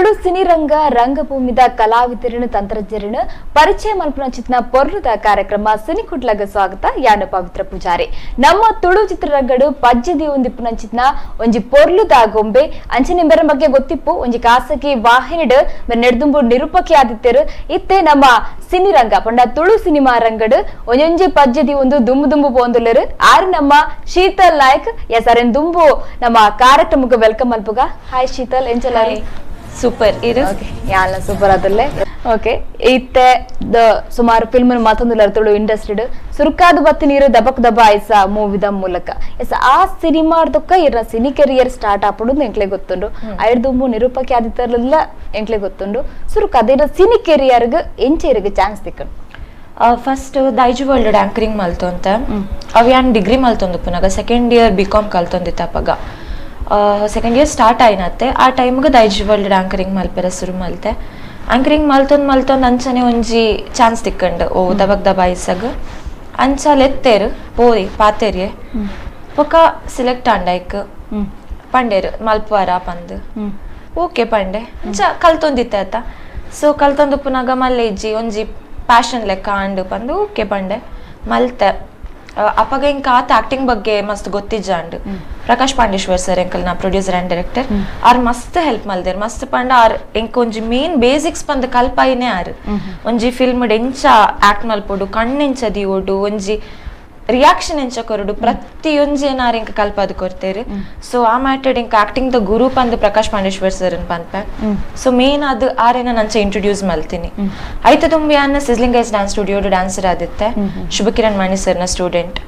Tulu ಸಿನಿರಂಗ ರಂಗಭೂಮಿದ ಕಲಾವಿದರನ್ನು ತಂತ್ರಜ್ಞರನ್ನು ಪರಿಚಯ ಮಲ್ಪುನಂಚಿತ್ತಿನ ಪೊರ್ಲುದ ಕಾರ್ಯಕ್ರಮ ಸಿನಿಕುಡ್ಲಗ ಸ್ವಾಗತ. ಯಾನು ಪವಿತ್ರ ಪೂಜಾರಿ. ನಮ್ಮ ತುಳು ಚಿತ್ರರಂಗಡು ಪಜ್ಜೆದಿ ಒಂದಿಪ್ಪುನಂಚಿತ್ತಿನ ಒಂಜಿ ಪೊರ್ಲುದ ಗೊಂಬೆ ಅಂಚನೆ ಬೆರ ಬಗ್ಗೆ ಗೊತ್ತಿಪ್ಪು ಒಂಜಿ ಖಾಸಗಿ ವಾಹಿನಿಡ್ ನೆಡ್ದುಂಬು ನಿರೂಪಕಿ ಆದಿತ್ಯರು. ಇತ್ತೆ ನಮ್ಮ ಸಿನಿರಂಗ ಪಂಡ ತುಳು ಸಿನಿಮಾ ರಂಗಡು ಒಂಜೊಂಜಿ ಪಜ್ಜೆದಿ ಒಂದು ದುಂಬು ದುಂಬು ಪೋಂದುಲ್ಲೆರು ಆರು ನಮ್ಮ ಶೀತಲ್ ನಾಯಕ್. ಎಸ್ ಆರ್ ದುಂಬು ನಮ್ಮ ಕಾರ್ಯಕ್ರಮಕ್ಕೆ welcome ಅಲ್ಪುಗ. ಹಾಯ್ ಶೀತಲ್, ಎಂಚಲ? ಸೂಪರ್ ಇರು. ಯಾಲ ಸೂಪರ್ ಅದಲ್ಲೇ. ಓಕೆ, ಇತ್ತೆ ಸುಮಾರು ಫಿಲ್ಮ್ ಮತ್ತೊಂದು ತುಳು ಇಂಡಸ್ಟ್ರಿ ಸುರುಕಾದ ಬತ್ತಿ ನೀರು ದಬಕ್ ದಬ ಐಸ ಮೂವಿದ ಮೂಲಕ. ಎಸ್, ಆ ಸಿನಿಮಾದಕ್ಕ ಇರ cine career start ಆಪುಡು ಎಂಕ್ಲೆ ಗೊತ್ತುಂಡು. ಐಡ್ದುಂಬು ನಿರೂಪಕಿ ಆದಿತ್ತರ್ಲ ಎಂಕ್ಲೆ ಗೊತ್ತುಂಡು. ಸುರುಕಾದ ಇರ ಸಿನಿ ಕೆರಿಯರ್ಗ್ ಎಂಚೆ ಇರಗ್ ಚಾನ್ಸ್ ತಿಕ್ಕಂಡು? First Daiji world anchoring ಮಲ್ತೊಂತ ಅವ್ ಯಾನ್ ಡಿಗ್ರಿ ಮಲ್ತೊಂದು ಪುನಗ second year B com ಕಲ್ತೊಂದಿತ್ತ. ಅಪಗ second year start ಆಯ್ನತ್ತೆ. ಆ ಟೈಮ್ಗೆ ದೈಜಿ ವರ್ಲ್ಡ್ ಆಂಕರಿಂಗ್ ಮಲ್ಪೆರ ಶುರು ಮಲ್ತೆ. ಆಂಕರಿಂಗ್ ಮಲ್ತೊಂದು ಮಲ್ತೊಂದು ಅಂಚನೆ ಒಂಜಿ ಚಾನ್ಸ್ ತಿಕ್ಕಂಡು ಓ ದಬಕ್ ದಬಾಯಿಸಗ್ ಅಂಚ ಲೆತ್ತೇರು ಪೋರಿ ಪಾತೇರಿಯೆ ಬೊಕ ಸಿಲೆಕ್ಟ್ ಆಂಡೈಕ್ ಪಂಡೇರು ಮಲ್ಪುವಾರ ಪಂದು. ಓಕೆ ಪಂಡೆ ಅಂಚ ಕಲ್ತೊಂದಿತ್ತೆ ಆತ. ಸೊ ಕಲ್ತೊಂದು ಪುನಗ ಮಲ್ಲೆ ಇಜ್ಜಿ ಒಂಜಿ ಪ್ಯಾಷನ್ ಲೆಕ್ಕ ಆಂಡು ಪಂದು ಓಕೆ ಪಂಡೆ ಮಲ್ತೆ. ಅಪಗ ಇಂಕ ಆತ ಆಕ್ಟಿಂಗ್ ಬಗ್ಗೆ ಮಸ್ತ್ ಗೊತ್ತಿಜ್ಜಾಂಡು. ಪ್ರಕಾಶ್ ಪಾಂಡೇಶ್ವರ್ ಸರ್ ಎಂಕಲ್ ನಾ producer and director are ಮಸ್ತ್ ಹೆಲ್ಪ್ ಮಲ್ದೇರ್. ಮಸ್ತ್ ಪಂಡ ಆರ್ ಎಂಕ ಒಂಜಿ ಮೇನ್ ಬೇಸಿಕ್ಸ್ ಪಂದ್ ಕಲ್ಪಾಯಿನೇ ಆರ್. ಒಂಜಿ ಫಿಲ್ಮ್ ಎಂಚ ಆಕ್ಟ್ ಮಲ್ಪೊಡು, ಕಣ್ಣೆಂಚ ದಿವೊಡು, ಒಂಜಿ ರಿಯಾಕ್ಷನ್ ಎಂಚ ಕೊರಡು, ಪ್ರತಿಯೊಂಜಿ ಏನಾರು ಎಂಕ ಕಲ್ಪಾದ್ ಕೊರ್ತೇರು. ಸೊ ಆ ಮ್ಯಾಟರ್ಡ್ ಎಂಕ ಆಕ್ಟಿಂಗ್ the ಗುರು ಪಂದ್ ಪ್ರಕಾಶ್ ಪಾಂಡೇಶ್ವರ್ ಸರ್ ಪನ್ಪೆ. ಸೊ ಮೇನ್ ಅದು ಆರೇನ ನಂಚ ಇಂಟ್ರೊಡ್ಯೂಸ್ ಮಲ್ತೀನಿ. ಐತ ತುಂಬಿ ಅನ್ನ sizzling ice dance studio dancer ಆದಿತ್ತೆ, ಶುಭಕಿರಣ್ ಮಣಿ ಸರ್ನ ಸ್ಟೂಡೆಂಟ್.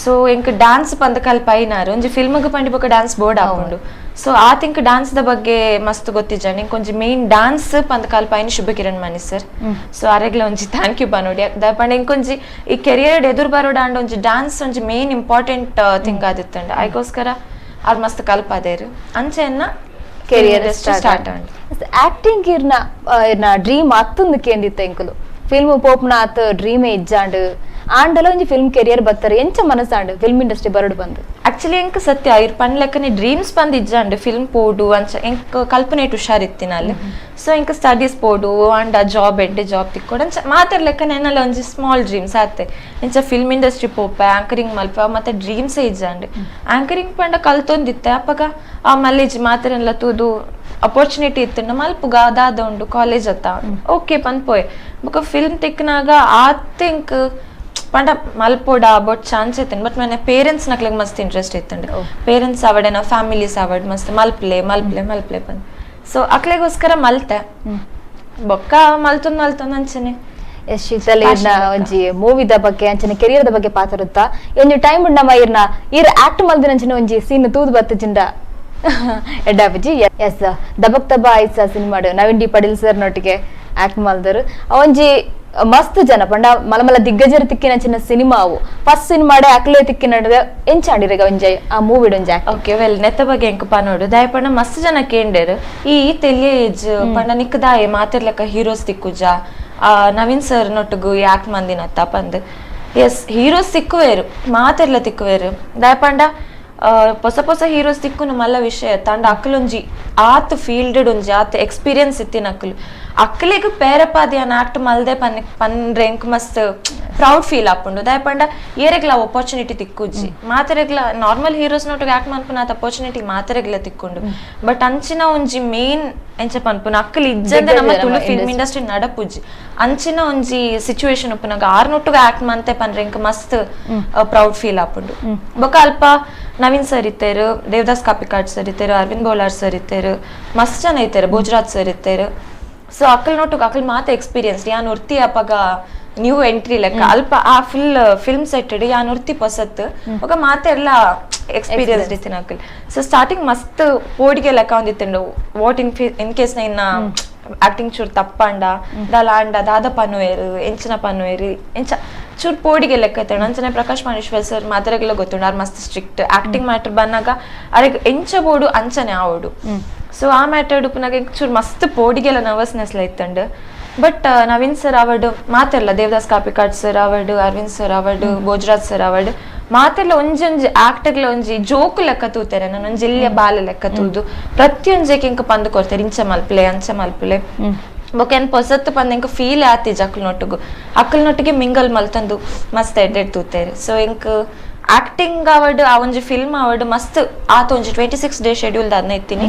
ಸೊ ಎಂಕ್ ಡ್ಯಾನ್ಸ್ ಪಂದ್ ಕಲ್ಪಾಯಿನಾರು. ಒಂಜಿ ಫಿಲ್ಮ್ಗ್ ಪಂಡಿ ಬೊಕ ಡ್ಯಾನ್ಸ್ ಬೋರ್ಡ್ ಆಪುಂಡು. ಸೊ ಆ ತಿಂಕ್ ಡ್ಯಾನ್ಸ್ the ಬಗ್ಗೆ ಮಸ್ತ್ ಗೊತ್ತಿಜ್ಜಾಂಡ್. ಇಂಕ್ ಒಂಜಿ ಮೇನ್ ಡ್ಯಾನ್ಸ್ ಪಂದ್ ಕಲ್ಪಾಯಿನ ಶುಭಕಿರಣ್ ಮಣಿ ಸರ್. ಸೊ ಅರೆಗ್ಲ ಒಂಜಿ thank you ಪನೋಡಿ. ಪಂಡ ಇಂಕೊಂಜಿ ಈ ಕೆರಿಯರ್ ಎದುರು ಬರೋಡ ಅಂಡ್ ಒಂಜಿ ಡ್ಯಾನ್ಸ್ ಒಂಜಿ main important thing ಆದಿತ್ತಂಡ. ಐಗೋಸ್ಕರ ಆರ್ ಮಸ್ತ್ ಕಲ್ಪಾದೇರು. ಅಂಚೆನ್ನ ಕೆರಿಯರ್ ಸ್ಟಾರ್ಟ್ ಆಂಡ್. ಆಕ್ಟಿಂಗ್ ಇರ್ನ ಇರ್ನ ಡ್ರೀಮ್ ಅತ್ತೊಂದು ಕೇಂದಿತ್ತ ಎಂಕುಲು ಫಿಲ್ಮ್ ಪೋಪ್ನ ಆತ್ ಡ್ರೀಮೇ ಇಜ್ಜಾಂಡ್ ಆಂಡಲ ಒಂಜಿ ಫಿಲ್ಮ್ ಕೆರಿಯರ್ ಬತ್ತಾರೆ ಎಂಚ ಮನಸಾಂಡ್ ಫಿಲ್ಮ್ ಇಂಡಸ್ಟ್ರಿ ಬರಡು ಬಂದು? ಆಕ್ಚುಲಿ ಎಂಕ್ ಸತ್ಯ ಇರ್ ಪನ್ ಲೆಕ್ಕನೆ ಡ್ರೀಮ್ಸ್ ಬಂದ್ ಇಜ್ಜಾಂಡ್ ಫಿಲ್ಮ್ ಪೋಡು ಅಂಚ ಎಂಕ್ ಕಲ್ಪನೆ ಹುಷಾರಿತ್ತಿನಲ್ಲಿ. ಸೊ ಎಂಕ್ ಸ್ಟಡೀಸ್ ಪೋಡು ಅಂಡ್ ಆ ಜಾಬ್ ಎಡ್ಡೆ ಜಾಬ್ ತಿಕ್ಕೋಡು ಅಂಚ ಮಾತಾಡ್ ಲೆಕ್ಕನೆ ಎನ್ನಲ ಒಂಜಿ ಸ್ಮಾಲ್ ಡ್ರೀಮ್ಸ್ ಆತೆ. ಎಂಚ ಫಿಲ್ಮ್ ಇಂಡಸ್ಟ್ರಿ ಪೋಪ ಆಂಕರಿಂಗ್ ಮಲ್ಪ ಮತ್ತೆ ಡ್ರೀಮ್ಸೇ ಇಜ್ಜಾಂಡ್. ಆಂಕರಿಂಗ್ ಪಂಡ ಕಲ್ತೊಂದಿತ್ತೆ ಅಪಗ ಆ ಮಲ್ಲೇಜ್ ಮಾತಾರೆಲ್ಲ ತೂದು ಅಪರ್ಚುನಿಟಿ ಇತ್ತು ಮಲ್ಪುಗ ದಾದ ಉಂಡು ಕಾಲೇಜ್ ಅತ್ತ ಓಕೆ ಪಂದ್ ಪೋಯೆ. ಬೊಕ ಫಿಲ್ಮ್ ತಿಕ್ನಾಗ ಆ ತಿಂಕ್ ಪಂಡ ಮಲ್ಪೋಡ ಬಟ್ ಚಾನ್ಸ್ ಇತ್ತು. ಬಟ್ ಮನೆ ಪೇರೆಂಟ್ಸ್ ನಕ್ಲೆಗ್ ಮಸ್ತ್ ಇಂಟ್ರೆಸ್ಟ್ ಇತ್ತಂಡು. ಪೇರೆಂಟ್ಸ್ ಅವಡೆನ ಫ್ಯಾಮಿಲೀಸ್ ಅವಡ್ ಮಸ್ತ್ ಮಲ್ಪ್ಲೆ ಮಲ್ಪ್ಲೆ ಮಲ್ಪ್ಲೆ ಪಂದ್. ಸೊ ಅಕ್ಲೆಗೋಸ್ಕರ ಮಲ್ತೆ. ಬೊಕ್ಕ ಮಲ್ತೊಂದು ಮಲ್ತೊಂದು ಅಂಚನೆ. ಎಸ್ ಶೀತಲ್, ಇರ್ನ ಒಂಜಿ ಮೂವಿದ ಬಗ್ಗೆ ಅಂಚನೆ ಕೆರಿಯರ್ದ ಬಗ್ಗೆ ಪಾತರುತ್ತಾ ಒಂಜಿ ಟೈಮ್ ನಮ್ಮ ಇರ್ನ ಇರ್ ಆಕ್ಟ್ ಮಲ್ದಿನ ಅಂಚನೆ ಒಂಜಿ ಸೀನ್ ತೂದು ಬತ್ತಜಿಂಡ ಎಡ್ಡಾಪಿಜಿ. ಎಸ್, ದಬಕ್ ದಬ ಐಸ ಸಿನಿಮಾಡು ನವೀನ್ ಡಿ ಪಡೀಲ್ ಸರ್ ನೊಟ್ಟಿಗೆ ಆಕ್ಟ್ ಮಲ್ದರು. ಒಂಜಿ ಮಸ್ತ್ ಜನ ಪಂಡ ಮಲಮಲ ದಿಗ್ಗಜರ ತಿಕ್ಕಿನ ಚಿನ್ನ ಸಿನಿಮಾ ಅವು ಫಸ್ಟ್ ಸಿನಿಮಾಡೆ ಅಕ್ಲೆ ತಿಕ್ಕಿನ ಎಂಚಾಂಡಿರಗ ಒಂಜಿ ಆ ಮೂವಿ ಒಂಜಿ. ಓಕೆ, ವೆಲ್ ನೆತ್ತ ಬಗ್ಗೆ ಎಂಕ ಪನೋಡು ದಯಪಂಡ ಮಸ್ತ್ ಜನ ಕೇಂಡೇರು ಈ ತೆಲಿಯ ಏಜ್ ಪಂಡ ನಿಕ್ಕದಾಯೆ ಮಾತಿರ್ಲಕ್ಕ ಹೀರೋಸ್ ತಿಕ್ಕುಜ ನವೀನ್ ಸರ್ ನೊಟ್ಟುಗು ಯಾಕ್ ಮಂದಿನತ್ತ ಪಂದ್. S, heroes ತಿಕ್ಕುವೇರು ಮಾತಿರ್ಲ ತಿಕ್ಕುವೇರು. ದಯಪಂಡ ಹೊಸ ಹೊಸ ಹೀರೋಸ್ ತಿಕ್ಕುನು ಮಲ್ಲ ವಿಷಯ ತಂಡ ಅಕ್ಕಲೊಂಜಿ ಆತ್ ಫೀಲ್ಡ್ ಒಂಜಿ ಆತ್ ಎಕ್ಸ್ಪೀರಿಯನ್ಸ್ ಇತ್ತಿನ ಅಕ್ಕಲು ಅಕ್ಕಲಿಗ್ ಪೇರಪಾದಿಯನ್ ಆಕ್ಟ್ ಮಲ್ದೆ ಪನ್ ಪನ್ರೆ ಎಂಕ್ ಮಸ್ತ್ ಪ್ರೌಡ್ ಫೀಲ್ ಆಪುಂಡು. ದಯಪಂಡ ಏರೆಗ್ಲ ಅಪರ್ಚುನಿಟಿ ತಿಕ್ಕುಜ್ಜಿ ಮಾತೆರೆಗ್ಲ ನಾರ್ಮಲ್ ಹೀರೋಸ್ ನೊಟ್ಟಿಗೆ ಆಕ್ಟ್ ಮನ್ಪುನ ಆತ್ ಅಪರ್ಚುನಿಟಿ ಮಾತೆರೆಗ್ಲ ತಿಕ್ಕೊಂಡು. ಬಟ್ ಅಂಚಿನ ಒಂಜಿ ಮೇನ್ ಎಂಚ ಪನ್ಪುನ ಅಕ್ಕಲು ಇಜ್ಜಂದೆ ನಮ್ಮ ತುಳು ಫಿಲ್ಮ್ ಇಂಡಸ್ಟ್ರಿ ನಡಪುಜ್ಜಿ. ಅಂಚಿನ ಒಂಜಿ ಸಿಚುವೇಶನ್ ಉಪ್ಪುನಾಗ ಆರ್ನೊಟ್ಟಿಗೆ ಆಕ್ಟ್ ಮಂತೆ ಪನ್ರೆ ಎಂಕ್ ಮಸ್ತ್ ಪ್ರೌಡ್ ಫೀಲ್ ಆಪುಂಡು. ಬೊಕ ಅಲ್ಪ ನವೀನ್ ಸರ್ ಇತ್ತೇರು, ದೇವದಾಸ್ ಕಾಪಿಕಾಡ್ ಸರ್ ಇತ್ತೇರು, ಅರವಿಂದ್ ಬೋಲಾರ್ ಸರ್ ಇತ್ತೇರು, ಮಸ್ತ್ ಜನ ಇತ್ತೇರು, ಭೋಜರಾಜ್ ಸರ್ ಇತ್ತೇರು. ಸೊ ಅಕ್ಕಲ್ ನೋಟುಗ್ ಅಕ್ಕಲ್ ಮಾತ ಎಕ್ಸ್ಪೀರಿಯನ್ಸ್ ಯಾನ್ ಉರ್ತಿ ಅಪಗ ನ್ಯೂ ಎಂಟ್ರಿ ಲೆಕ್ಕ ಅಲ್ಪ ಆ full film set ಯಾನ್ ಉರ್ತಿ ಪೊಸತ್ ఒక ಮಾತೆಲ್ಲ ಎಕ್ಸ್ಪೀರಿಯನ್ಸ್ ಇತ್ತಿನ ಅಕ್ಕಲ್. ಸೊ ಸ್ಟಾರ್ಟಿಂಗ್ ಮಸ್ತ್ ಪೋಡಿಗೆ ಲೆಕ್ಕ ಒಂದಿತ್ತಂಡು what in in case ಇನ್ನ ಆಕ್ಟಿಂಗ್ ಚೂರ್ ತಪ್ಪಂಡ ದಾಲ ಅಂಡ ದಾದ ಪನ್ನುವೇರು ಎಂಚಿನ ಪನ್ನುವೇರು ಎಂಚ ಚೂರ್ ಪೋಡಿಗೆ ಲೆಕ್ಕ ಇತ್ತಂಡು. ಅಂಚನೆ ಪ್ರಕಾಶ್ ಮಾನೇಶ್ವರ್ ಸರ್ ಮಾತೆರೆಗೆಲ್ಲ ಗೊತ್ತುಂಡು ಆರ್ ಮಸ್ತ್ strict acting matter ಬಂದಾಗ ಅರೆಗ್ ಎಂಚ ಬೋಡು ಅಂಚನೆ ಆವೋಡು. ಸೊ ಆ ಮ್ಯಾಟರ್ ಉಪ್ಪುನಾಗ ಚೂರ್ ಮಸ್ತ್ ಪೋಡಿಗೆಲ್ಲ ನರ್ವಸ್ನೆಸ್ ಇತ್ತಂಡು. ಬಟ್ ನವೀನ್ ಸರ್ ಅವಡ್ ಮಾತೆಲ್ಲ ದೇವದಾಸ್ ಕಾಪಿಕಾಡ್ ಸರ್ ಅವಡ್, ಅರವಿಂದ್ ಸರ್ ಅವಡ್, ಭೋಜರಾಜ್ ಸರ್ ಅವಡ್ ಮಾತೆಲ್ಲ ಒಂಜಿ ಒಂಜಿ ಆಕ್ಟರ್ಲ ಒಂಜಿ ಜೋಕು ಲೆಕ್ಕ ತೂತಾರೆ ನಾನು ಒಂಜಿ ಎಲ್ಲಿಯ ಬಾಲ ಲೆಕ್ಕ ತೂದು ಪ್ರತಿಯೊಂಜೆಗೆ ಇಂಕ ಪಂದು ಕೊಡ್ತಾರೆ ಇಂಚ ಮಲ್ಪಲೆ ಅಂಚ ಮಲ್ಪಲೆ ಬೊಕ ಏನ್ ಪೊಸತ್ತು ಪಂದ್ ಇಂಕ ಫೀಲ್ ಆತಿಜ ಅಕ್ಲ್ನೊಟ್ಟುಗು ಅಕ್ಲ್ನೊಟ್ಟಿಗೆ ಮಿಂಗಲ್ ಮಲ್ತಂದು ಮಸ್ತ್ ಎಡ್ಡೆಡ್ ತೂತೇರು ಸೊ ಇಂಕ್ ಆಕ್ಟಿಂಗ್ ಅವಡ್ ಆ ಒಂಜಿ ಫಿಲ್ಮ್ ಅವಡ್ ಮಸ್ತ್ ಆತ ಒಂಜಿ 26 ಡೇ ಶೆಡ್ಯೂಲ್ ದಾದ್ನ ಇತ್ತೀನಿ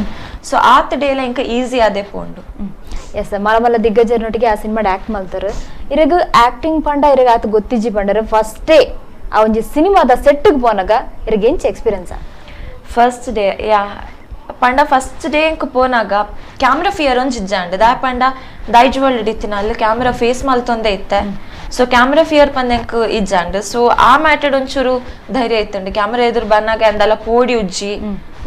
ಸೊ ಆತ ಡೇಲ ಇಂಕ ಈಸಿ ಅದೇ ಪೋಂಡು ಎಸ್ ಮಲ ಮಲ ದಿಗ್ಗಜರನೊಟ್ಟಿಗೆ ಆ ಸಿನಿಮಾ ಆಕ್ಟ್ ಮಲ್ತಾರೆ ಇರಗ ಆಕ್ಟಿಂಗ್ ಪಂಡ ಇರಗ ಆತ ಗೊತ್ತಿಜ್ಜಿ ಪಂಡರು ಫಸ್ಟ್ ಡೇ ಆ ಒಂಜಿ ಸಿನಿಮಾದ ಸೆಟ್ಗೆ ಪೋನಾಗ ಇರಗ ಎಂಚ experience first day yeah ಪಂಡ ಫಸ್ಟ್ ಡೇ ಇಂಕ ಪೋನಾಗ ಕ್ಯಾಮ್ರಾ ಫಿಯರ್ ಒಂಜಿ ಇಜ್ಜಾಂಡ್ ದಾ ಪಂಡ ದೈಜ್ ವರ್ಲ್ಡ್ ಇತ್ತಿನ ಅಲ್ಲಿ ಕ್ಯಾಮ್ರಾ ಫೇಸ್ ಮಲ್ತೊಂದೇ ಇತ್ತೆ so camera fear ಪಂದೆಂಕ್ ಇಜ್ಜಾಂಡ್ ಸೊ ಆ ಮ್ಯಾಟರ್ಡ್ ಒಂಚೂರು ಧೈರ್ಯ ಇತ್ತುಂಡು ಕ್ಯಾಮ್ರಾ ಎದುರು ಬನ್ನಾಗ ಅಂದಲ್ಲ ಪೋಡಿ ಉಜ್ಜಿ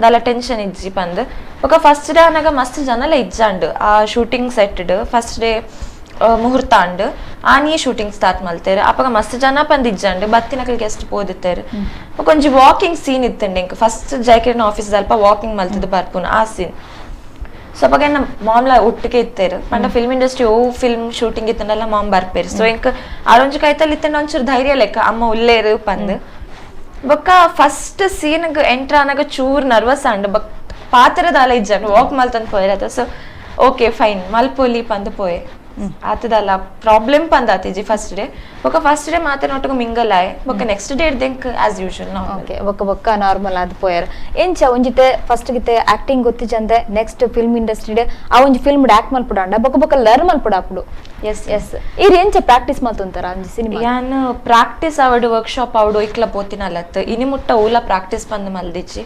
ದಲ್ಲ ಟೆನ್ಷನ್ ಇಜ್ಜಿ ಪಂದ್ ಬೊಕ ಫಸ್ಟ್ ಡೇ ಆನಾಗ ಮಸ್ತ್ ಜನಲ ಇಜ್ಜಾಂಡ್ ಆ shooting set first day ಮುಹೂರ್ತ ಅಂಡ್ ಆನಿಯೇ ಶೂಟಿಂಗ್ ಸ್ಟಾರ್ಟ್ ಮಲ್ತೇರು ಅಪಗ ಮಸ್ತ್ ಜನ ಪಂದ್ ಇಜ್ಜಾಂಡ್ ಬತ್ತಿನಕಲ್ ಗೆಸ್ಟ್ ಪೋದಿತ್ತೇರು ಬೊಕ ಒಂಜಿ ವಾಕಿಂಗ್ ಸೀನ್ ಇತ್ತಂಡೆ ಇಂಕ್ ಫಸ್ಟ್ ಜಯಕಿರಣ್ ಆಫೀಸ್ ಅಲ್ಪ ವಾಕಿಂಗ್ ಮಲ್ತದ ಬರ್ಪುನ ಆ ಸೀನ್ ಸೊ ಅವಾಗ ನಮ್ಮ ಮಾಮ್ಲ ಒಟ್ಟಿಗೆ ಇತ್ತೇರು ಪಂಡ ಫಿಲ್ಮ್ ಇಂಡಸ್ಟ್ರಿ ಓ ಫಿಲ್ಮ್ ಶೂಟಿಂಗ್ ಇತ್ತಂಡಲ್ಲ ಮಾಮ್ ಬರ್ಪೇರು ಸೊ ಇಂಕ್ ಆರೊಂಜಿ ಕೈತಲ್ಲಿ ಇತ್ತಂಡ ಒಂಚೂರು ಧೈರ್ಯ ಲೆಕ್ಕ ಅಮ್ಮ ಉಲ್ಲೇರು ಪಂದ್ ಬೊಕ್ಕ ಫಸ್ಟ್ ಸೀನ್ಗ್ ಎಂಟ್ರ್ ಆನಾಗ ಚೂರ್ ನರ್ವಸ್ ಅಂಡ್ ಬಕ್ ಪಾತ್ರದಾಲ ಇಜ್ಜಾಂಡ್ ವಾಕ್ ಮಲ್ತಂದ್ ಪೋಯಿರತ so okay fine ಮಲ್ಪೊಲಿ ಪಂದ್ ಪೋಯೆ ಆತದಲ್ಲ ಪ್ರಾಬ್ಲಮ್ ಪಂದ್ ಆತಿಜಿ ಫಸ್ಟ್ ಡೇ ಬೊಕ್ಕ ಫಸ್ಟ್ ಡೇ ಮಾತ್ರ ಒಟ್ಟಿಗೆ ಮಿಂಗಲ್ ಆಯೆ ಬೊಕ್ಕ ನೆಕ್ಸ್ಟ್ ಡೇ ಇರ್ದೆಂಕ್ as usual okay ಬೊಕ್ಕ ಬೊಕ್ಕ ನಾರ್ಮಲ್ ಆದ್ ಪೋಯರ್ ಎಂಚ ಒಂಜಿತೆ ಫಸ್ಟ್ ಗಿತೆ ಆಕ್ಟಿಂಗ್ ಗೊತ್ತಿಜಂದೆ next film industry ಆ ಒಂಜಿ ಫಿಲ್ಮ್ ಆಕ್ಟ್ ಮಲ್ಪುಡಾಂಡ ಬೊಕ್ಕ ಬೊಕ್ಕ ಲರ್ನ್ ಮಲ್ಪುಡಾಪುಡು ಎಸ್ ಎಸ್ ಇರ್ ಎಂಚ ಪ್ರಾಕ್ಟೀಸ್ ಮಲ್ತೊಂತಾರ ಒಂಜಿ ಸಿನಿಮಾ ಯಾನ್ ಪ್ರಾಕ್ಟೀಸ್ ಅವಡು ವರ್ಕ್ಶಾಪ್ ಅವಡು ಇಕ್ಲ ಪೋತಿನಲ್ಲತ್ ಇನಿ ಮುಟ್ಟ ಊಲ ಪ್ರಾಕ್ಟೀಸ್ ಬಂದ್ ಮಲ್ದಿಚ್ಚಿ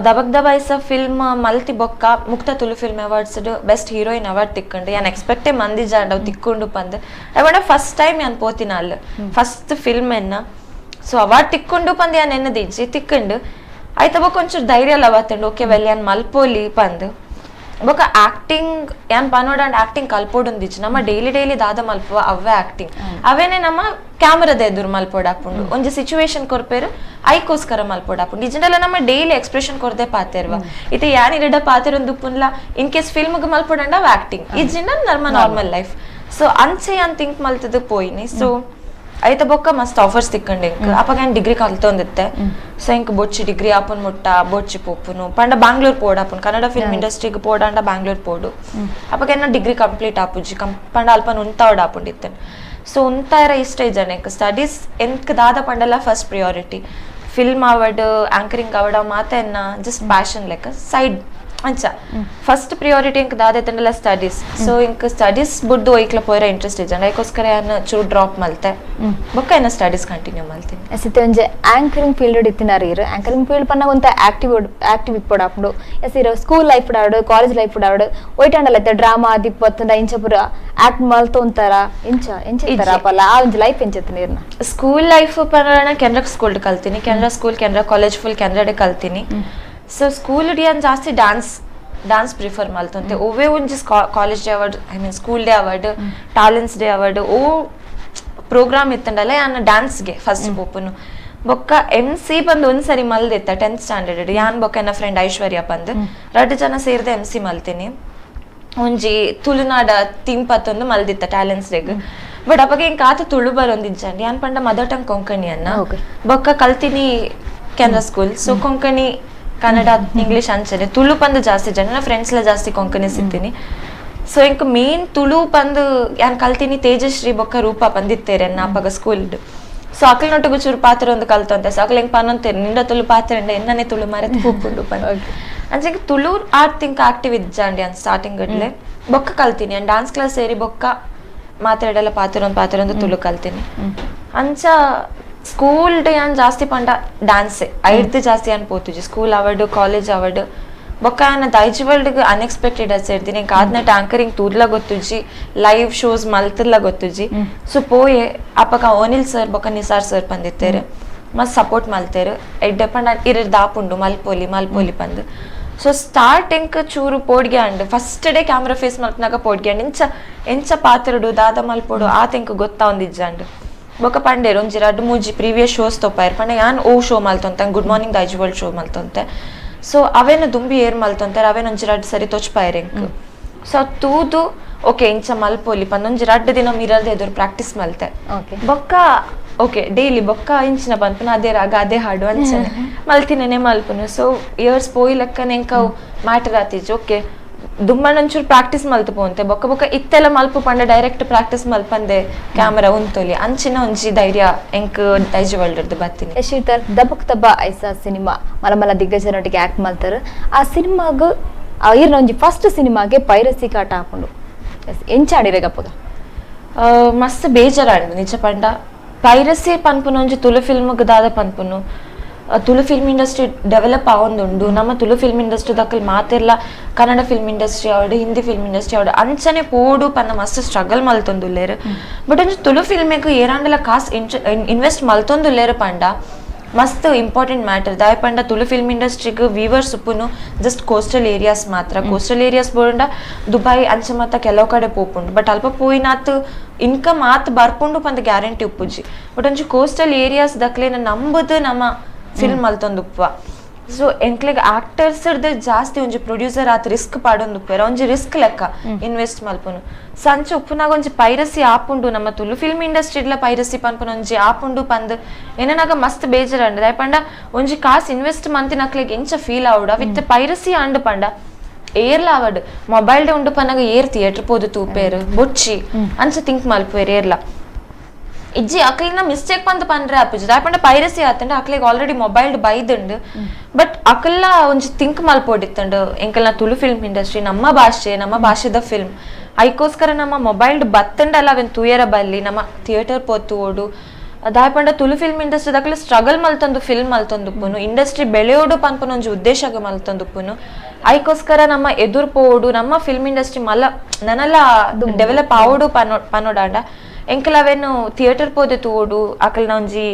ದಬಕ್ ದಬಾಯಿಸ ಫಿಲ್ಮ್ ಮಲ್ತಿ ಬೊಕ್ಕ Mukta Tulu film awards best heroine award ತಿಕ್ಕೊಂಡು ಯಾನ್ ಎಕ್ಸ್ಪೆಕ್ಟೇ ಮಂದಿ ಜಾಂಡವ್ ತಿಕ್ಕೊಂಡು ಪಂದ್ I want first time ಯಾನ್ ಪೋತಿನ ಅಲ್ಲ ಫಸ್ಟ್ ಫಿಲ್ಮ್ ಎನ್ನ ಸೊ ಅವಾರ್ಡ್ ತಿಕ್ಕೊಂಡು ಪಂದ್ ಯಾನ್ ಎನ್ನದಿಜ್ಜಿ ತಿಕ್ಕೊಂಡು ಆಯ್ತ ಬೊಕ್ಕ ಒಂಚೂರು ಧೈರ್ಯ ಲವತ್ತಂಡು ಓಕೆ ವೆಲ್ ಯಾನ್ ಮಲ್ಪೋಲಿ ಪಂದ್ ಬೊಕ್ಕ ಆಕ್ಟಿಂಗ್ ಯಾನ್ ಪನೋಡಂಡ್ ಆಕ್ಟಿಂಗ್ ಕಲ್ಪೋಡುಂದಿಜ್ಜಿ ನಮ್ಮ ಡೈಲಿ ಡೈಲಿ ದಾದ ಮಲ್ಪುವ ಅವೇ ಆಕ್ಟಿಂಗ್ ಅವೇನೆ ನಮ್ಮ ಕ್ಯಾಮರಾದ ಎದುರು ಮಲ್ಪೋಡಾಪುಂಡು ಒಂಜಿ ಸಿಚುವೇಶನ್ ಕೊರ್ಪೇರು ಐಕೋಸ್ಕರ ಮಲ್ಪೋಡಾಪುಂಡು ಇಜಿಂಡಲ ನಮ್ಮ ಡೈಲಿ ಎಕ್ಸ್ಪ್ರೆಷನ್ ಕೊರ್ದೆ ಪಾತೆರ್ವ ಇತ್ತೆ ಯಾನ್ ಇರಡ ಪಾತೆರೊಂದು ಪುನ್ಲ ಇನ್ ಕೇಸ್ ಫಿಲ್ಮ್ಗೆ ಮಲ್ಪೋಡಂಡ ಅವ್ ಆಕ್ಟಿಂಗ್ ಇಜಿಂಡ ನಮ್ಮ normal life so ಅಂಚೆ ಯಾನ್ ಥಿಂಕ್ ಮಲ್ತದ ಪೋಯಿನಿ ಸೊ ಐತ ಬೊಕ್ಕ ಮಸ್ತ್ ಆಫರ್ಸ್ ತಿಕ್ಕಂಡು ಇಂಕ್ ಅಪ್ಪ ಯಾನ್ ಡಿಗ್ರಿ ಕಲ್ತೊಂದಿತ್ತೆ ಸೊ ಇಂಕ್ ಬೊಚ್ಚಿ ಡಿಗ್ರಿ ಆಪನ್ ಮುಟ್ಟ ಬೊಚ್ಚಿ ಪೋಪುನು ಪಂಡ ಬ್ಯಾಂಗ್ಳೂರ್ ಪೋಡಾಪುನು ಕನ್ನಡ ಫಿಲ್ಮ್ ಇಂಡಸ್ಟ್ರಿಗೆ ಪೋಡಾಂಡ ಬ್ಯಾಂಗ್ಳೂರ್ ಪೋಡು ಅಪ್ಪಗ ಏನ ಡಿಗ್ರಿ ಕಂಪ್ಲೀಟ್ ಆಪುಜಿ ಪಂಡ ಅಲ್ಪ ಉಂತಾವಡ್ ಆಪುಂಡಿತ್ತೇನೆ ಸೊ ಉಂತಾರ ಇಷ್ಟ ಇದ್ದಾನೆ ಇಂಕ್ ಸ್ಟಡೀಸ್ ಎಂಕ್ ದಾದ ಪಂಡಲ first priority film award anchoring award ಮಾತೆನ್ನ just passion ಲೆಕ್ಕ ಸೈಡ್ ಅಂಚ ಫಸ್ಟ್ ಪ್ರಿಯಾರಿಟಿ ಇಂಕ್ ದಾದ ಎತ್ತಂಡಲ ಸ್ಟಡೀಸ್ ಸೊ ಇಂಕ್ ಸ್ಟಡೀಸ್ ಬುಡ್ಡು ಒಯ್ಕ್ಲ ಪೋರ ಇಂಟ್ರೆಸ್ಟ್ ಇಜ್ಜಂಡ ಐಕೋಸ್ಕರ ಯಾನ್ ಚೂರು ಡ್ರಾಪ್ ಮಲ್ತೆ ಬೊಕ್ಕ ಏನ ಸ್ಟಡೀಸ್ ಕಂಟಿನ್ಯೂ ಮಲ್ತೀನಿ ಎಸ್ ಒಂಜಿ ಆಂಕರಿಂಗ್ ಫೀಲ್ಡ್ ಇತ್ತಿನಾರ ಇರು ಆಂಕರಿಂಗ್ ಫೀಲ್ಡ್ ಪನ್ನ ಒಂತ ಆಕ್ಟಿವ್ ಆಕ್ಟಿವ್ ಇಪ್ಪೊಡಾಪುಂಡು ಎಸ್ ಇರು ಸ್ಕೂಲ್ ಲೈಫ್ ಆವಡು ಕಾಲೇಜ್ ಲೈಫ್ ಆವಡು ಒಯ್ಟಾಂಡಲ ಇತ್ತೆ ಡ್ರಾಮಾ ದಿಪ್ಪತ್ತಂಡ ಇಂಚ ಪೂರ ಆಕ್ಟ್ ಮಲ್ತೊಂತಾರ ಇಂಚ ಎಂಚ ಇತ್ತಾರ ಅಪಲ್ಲ ಆ ಒಂಜಿ ಲೈಫ್ ಎಂಚ ಇರ್ನ ಸ್ಕೂಲ್ ಲೈಫ್ ಪನ್ನ ಕೆನರಾ ಸ್ಕೂಲ್ ಕಲ್ತೀನಿ Canara school Canara college full ಕೆನರಾಡೆ ಕಲ್ತೀನಿ ಸೊ ಸ್ಕೂಲ್ ಯಾನ್ ಜಾಸ್ತಿ dance dance prefer ಮಲ್ತೊಂತೆ ಒವ್ವೇ ಒಂಜಿ college day award I mean school day award talents day award O program ಇತ್ತಂಡಲ್ಲ ಯಾನ್ ಡ್ಯಾನ್ಸ್ಗೆ ಫಸ್ಟ್ ಪೋಪುನು ಬೊಕ್ಕ ಎಂ ಸಿ ಬಂದು ಒಂದ್ಸರಿ ಮಲ್ದಿತ್ತ 10th standard ಯಾನ್ ಬೊಕ್ಕ ಎನ್ನ ಫ್ರೆಂಡ್ ಐಶ್ವರ್ಯ ಬಂದು ರಡ್ಡು ಜನ ಸೇರಿದೆ ಎಂ ಸಿ ಮಲ್ತೀನಿ ಒಂಜಿ ತುಳುನಾಡ ಥೀಮ್ ಪತ್ತೊಂದು ಮಲ್ದಿತ್ತ ಟ್ಯಾಲೆಂಟ್ಸ್ ಡೇಗ್ ಬಟ್ ಅಪ್ಪಗೆ ಇಂಕ ಆತ ತುಳು ಬರೋಂದಿಜ್ಜಂడి ಯಾನ್ ಪಂಡ ಮದರ್ ಟಂಗ್ ಕೊಂಕಣಿ ಅನ್ನ ಬೊಕ್ಕ ಕಲ್ತೀನಿ Canara school so Konkani Kannada English ಅಂಚನೆ ತುಳು ಪಂದು ಜಾಸ್ತಿ ಜನ ಫ್ರೆಂಡ್ಸ್ ಎಲ್ಲ ಜಾಸ್ತಿ ಕೊಂಕಣಿ ಸಿಗ್ತೀನಿ ಸೊ ಇಂಕ ಮೇನ್ ತುಳು ಪಂದು ಯಾನ್ ಕಲ್ತೀನಿ ತೇಜಶ್ರೀ ಬೊಕ್ಕ ರೂಪ ಪಂದಿತ್ತೇರೆ ಅಪ್ಪಗ ಸ್ಕೂಲ್ ಸೊ ಅಕಲ್ನೊಟ್ಟಿಗೆ ಚೂರು ಪಾತ್ರ ಒಂದು ಕಲ್ತಂತೆ ಸೊ ಅಕಲ್ ಹೆಂಗ್ ಪನ್ನೊಂತೇನೆ ನಿಂಡ ತುಳು ಪಾತ್ರ ಉಂಡೆ ಎನ್ನನೆ ತುಳು ಮರೆತು ಪೂಪುಂಡು ಪಂದು ಅಂಚೆ ತುಳು ಆರ್ಟ್ ತಿಂಕ ಆಕ್ಟಿವ್ ಇಜ್ಜಾಂಡಿ ಅಂತ ಸ್ಟಾರ್ಟಿಂಗ್ ಗಡ್ಲೆ ಬೊಕ್ಕ ಕಲ್ತೀನಿ and dance class ಸೇರಿ ಬೊಕ್ಕ ಮಾತಾಡಲ್ಲ ಪಾತ್ರ ಒಂದು ಪಾತ್ರ ಒಂದು ತುಳು ಕಲ್ತೀನಿ ಅಂಚ ಸ್ಕೂಲ್ ಡೇ ಅನ್ ಜಾಸ್ತಿ ಪಂಡ ಡ್ಯಾನ್ಸ್ ಐಡ್ದು ಜಾಸ್ತಿ ಅನ್ ಪೋತುಜಿ ಸ್ಕೂಲ್ ಅವಡ್ ಕಾಲೇಜ್ ಅವಡ್ ಬೊಕ್ಕ ಆನ ದೈಜ್ ವರ್ಲ್ಡ್ ಅನ್ಎಕ್ಸ್ಪೆಕ್ಟೆಡ್ ಸೇರ್ತೀನಿ ಇಂಕ ಆದ್ನೆಟ್ ಆಂಕರಿಂಗ್ ತೂರ್ಲ ಗೊತ್ತುಜಿ ಲೈವ್ ಶೋಸ್ ಮಲ್ತಿರ್ಲ ಗೊತ್ತುಜಿ ಸೊ ಪೋಯೆ ಅಪ್ಪಕ ಓನಿಲ್ ಸರ್ ಬೊಕ್ಕ ನಿಸಾರ್ ಸರ್ ಬಂದಿತ್ತೇರು ಮಸ್ತ್ ಸಪೋರ್ಟ್ ಮಲ್ತೇರು ಎಡ್ಡೆ ಪಂಡ ಇರ ದಾಪುಂಡು ಮಲ್ಪೋಲಿ ಮಲ್ಪೋಲಿ ಪಂದು ಸೊ ಸ್ಟಾರ್ಟಿಂಗ್ ಚೂರು ಪೋಡ್ಗೆ and first day camera face ಮಲ್ಪನಾಗ ಪೋಡ್ಗೆ and ಇಂಚ ಎಂಚ ಪಾತ್ರಡು ದಾದ ಮಲ್ಪೋಡು ಆ ತಿಂಕ್ ಗೊತ್ತಾ ಒಂದಿಜ್ಜಂಡ್ ಬೊಕ್ಕ ಪಂಡೇರು ಒಂಜಿ ರಡ್ಡು ಮೂಜಿ ಪ್ರೀವಿಯಸ್ ಶೋಸ್ ತೊಪ್ಪಾಯರ್ ಪಂಡ ಯಾನ್ ಓ ಶೋ ಮಲ್ತೊಂತೆ good morning Daiji world show ಮಲ್ತೊಂತೆ so ಅವೇನ ದುಂಬಿ ಏರ್ ಮಲ್ತೊಂತಾರೆ ಅವೇನ ಒಂಜಿ ರಡ್ಡು ಸರಿ ತೊಚ್ಪಾಯರ್ ಎಂಕ್ ಸೊ ತೂದು ಓಕೆ ಇಂಚ ಮಲ್ಪೋಲಿ ಪಂದ ಒಂಜಿ ರಡ್ಡು ದಿನ ಮಿರಲ್ದ ಎದುರು ಪ್ರಾಕ್ಟೀಸ್ ಮಲ್ತೆ ಬೊಕ್ಕ Okay daily ಬೊಕ್ಕ ಇಂಚಿನ ಪನ್ಪುನ ಅದೇ ರಾಗ ಅದೇ ಹಾಡು ಅಂಚನೆ ಮಲ್ತಿನೇ ಮಲ್ಪುನು. ಸೊ ಇಯರ್ಸ್ ಪೋಯಿ ಲೆಕ್ಕನೆ ಎಂಕ ಮ್ಯಾಟರ್ ಆತಿಜ್. ಓಕೆ ದುಮ್ಮಣ್ಣೊಂಚೂರು ಪ್ರಾಕ್ಟೀಸ್ ಮಲ್ತು ಪೋಂತೆ ಬೊಕ್ಕ ಬೊಕ್ಕ ಇತ್ತೆಲ್ಲ ಮಲ್ಪು ಪಂಡ ಡೈರೆಕ್ಟ್ ಪ್ರಾಕ್ಟೀಸ್ ಮಲ್ಪಂದೆ ಕ್ಯಾಮರಾ ಉಂತೊಲಿ ಅಂಚಿನ ಒಂಜಿ ಧೈರ್ಯ ಎಂಕ್ ದೈಜಿ ವರ್ಲ್ಡ್ ಬತ್ತೀನಿ. ಶೀತಲ್ ದಬಕ್ ದಬ್ಬ ಐಸಾ ಸಿನಿಮಾ ಮಲ ಮಲ ದಿಗ್ಗಜನೊಟ್ಟಿಗೆ ಆಕ್ಟ್ ಮಲ್ತಾರ, ಆ ಸಿನಿಮಾಗ್ ಈರ್ನ ಒಂಜಿ ಫಸ್ಟ್ ಸಿನಿಮಾಗೆ ಪೈರಸಿ ಕಾಟ ಹಾಕೊಂಡು ಎಂಚಾಡಿರಗಪ್ಪಗ ಮಸ್ತ್ ಬೇಜಾರಾಂಡ್ ನಿಜ ಪಂಡ. ಪೈರಸಿ ಪನ್ಪುನ ಒಂಜಿ ತುಳು ಫಿಲ್ಮ್ಗ್ ದಾದ ಪನ್ಪುನು, ತುಳು film industry develop ಆವೊಂದುಂಡು. ನಮ್ಮ ತುಳು ಫಿಲ್ಮ್ ಇಂಡಸ್ಟ್ರಿ ದಕ್ಕಲ್ ಮಾತೆರ್ಲ ಕನ್ನಡ ಫಿಲ್ಮ್ ಇಂಡಸ್ಟ್ರಿ ಆವಡ್ ಹಿಂದಿ ಫಿಲ್ಮ್ ಇಂಡಸ್ಟ್ರಿ ಆವಡ್ ಅಂಚನೆ ಪೋಡು ಪನ್ನ ಮಸ್ತ್ ಸ್ಟ್ರಗಲ್ ಮಲ್ತೊಂದುಲ್ಲೆರ್. ಬಟ್ ಒಂಜಿ ತುಳು ಫಿಲ್ಮಿಗ್ ಏರಾಂಡಲ ಕಾಸ್ ಇನ್ವೆಸ್ಟ್ ಮಲ್ತೊಂದುಲ್ಲೆರ್ ಪಂಡ ಮಸ್ತ್ ಇಂಪಾರ್ಟೆಂಟ್ ಮ್ಯಾಟರ್. ದಾಯ ಪಂಡ ತುಳು ಫಿಲ್ಮ್ ಇಂಡಸ್ಟ್ರಿಗ್ ವೀವರ್ಸ್ ಉಪ್ಪುನು just coastal areas ಮಾತ್ರ. ಕೋಸ್ಟಲ್ ಏರಿಯಾಸ್ ಬೋಂಡ ದುಬೈ ಅಂಚ ಮಾತ ಕೆಲವು ಕಡೆ ಪೋಪುಂಡು, ಬಟ್ ಅಲ್ಪ ಪೋಯಿನಾತ್ ಇನ್ಕಮ್ ಆತ್ ಬರ್ಪುಂಡು ಪಂದ ಗ್ಯಾರಂಟಿ ಉಪ್ಪುಜಿ. ಬಟ್ ಒಂಜಿ ಕೋಸ್ಟಲ್ ಏರಿಯಾಸ್ ದಕ್ಲೇನ ನಂಬುದು ನಮ್ಮ ಫಿಲ್ಮ್ ಮಲ್ತೊಂದುಪ್ಪುವ. ಸೊ ಎಂಕ್ಲೆಗ್ ಆಕ್ಟರ್ಸ್ ಜಾಸ್ತಿ ಒಂಜಿ ಪ್ರೊಡ್ಯೂಸರ್ ಆತ್ ರಿಸ್ಕ್ ಪಾಡೊಂದುಪ್ಪುವೆರ್, ಒಂಜಿ ರಿಸ್ಕ್ ಲೆಕ್ಕ ಇನ್ವೆಸ್ಟ್ ಮಲ್ಪುನು. ಸಂಚ ಉಪ್ಪುನಾಗ ಒಂಜಿ ಪೈರಸಿ ಆಪುಂಡು ನಮ್ಮ ತುಳು ಫಿಲ್ಮ್ ಇಂಡಸ್ಟ್ರಿಡ್ಲ ಪೈರಸಿ ಪನ್ಪುನ ಒಂಜಿ ಆಪುಂಡು ಪಂದ್ ಏನನಾಗ ಮಸ್ತ್ ಬೇಜಾರಂಡ್. ದಾಯ ಪಂಡ ಒಂಜಿ ಕಾಸ್ ಇನ್ವೆಸ್ಟ್ ಮಂತಿನಕ್ಲೆಗ್ ಎಂಚ ಫೀಲ್ ಆವಡ ವಿತ್ ಪೈರಸಿ ಆಂಡ್ ಪಂಡ ಏರ್ಲ ಆವಡ್ ಮೊಬೈಲ್ ಉಂಡು ಪನ್ನಾಗ ಏರ್ ಥಿಯೇಟರ್ ಪೋದು ತೂಪೇರು ಬೊಚ್ಚಿ ಅಂಚ ಥಿಂಕ್ ಮಲ್ಪುವೆರ್ ಏರ್ಲ ಇಜ್ಜಿ ಅಕ್ಲಿನ ಮಿಸ್ಟೇಕ್ ಪಂದ್ ಪಂಡ್ರೆ ಆಪುಜಿ. ದಾಯ ಪಂಡ ಪೈರಸಿ ಆತಂಡ ಅಕ್ಲಿಗ್ ಆಲ್ರೆಡಿ ಮೊಬೈಲ್ ಬೈದುಂಡು, ಬಟ್ ಅಕಲ್ಲ ಒಂಜಿ ಥಿಂಕ್ ಮಲ್ಪೋಡಿತ್ತಂಡು ಎಂಕಲ್ನ ತುಳು ಫಿಲ್ಮ್ ಇಂಡಸ್ಟ್ರಿ ನಮ್ಮ ಭಾಷೆ ನಮ್ಮ ಭಾಷೆದ ಫಿಲ್ಮ್ ಐಕೋಸ್ಕರ ನಮ್ಮ ಮೊಬೈಲ್ ಬತ್ತಂಡಲ್ಲ ಅವೆನ್ ತೂಯರ ಬಲ್ಲಿ ನಮ್ಮ ಥಿಯೇಟರ್ ಪೋತು ಓಡು. ದಾಯ ಪಂಡ ತುಳು ಫಿಲ್ಮ್ ಇಂಡಸ್ಟ್ರಿ ದಕ್ಲೆ ಸ್ಟ್ರಗಲ್ ಮಲ್ತೊಂದು ಫಿಲ್ಮ್ ಮಲ್ತೊಂದುಪ್ಪುನು, ಇಂಡಸ್ಟ್ರಿ ಬೆಳೆಯೋಡು ಪನ್ಪುನ ಒಂಜಿ ಉದ್ದೇಶಗ ಮಲ್ತೊಂದುಪ್ಪುನು. ಐಕೋಸ್ಕರ ನಮ್ಮ ಎದುರು ಪೋಡು ನಮ್ಮ ಫಿಲ್ಮ್ ಇಂಡಸ್ಟ್ರಿ ಮಲ್ಲ ನನಲ ಡೆವಲಪ್ ಆವೋಡು ಪನೋಡಾಂಡ ಎಂಕಲ್ ಅವೇನು ಥಿಯೇಟರ್ ಪೋದೆ ತೂಡು ಅಕಲ್ನ ಒಂಜಿ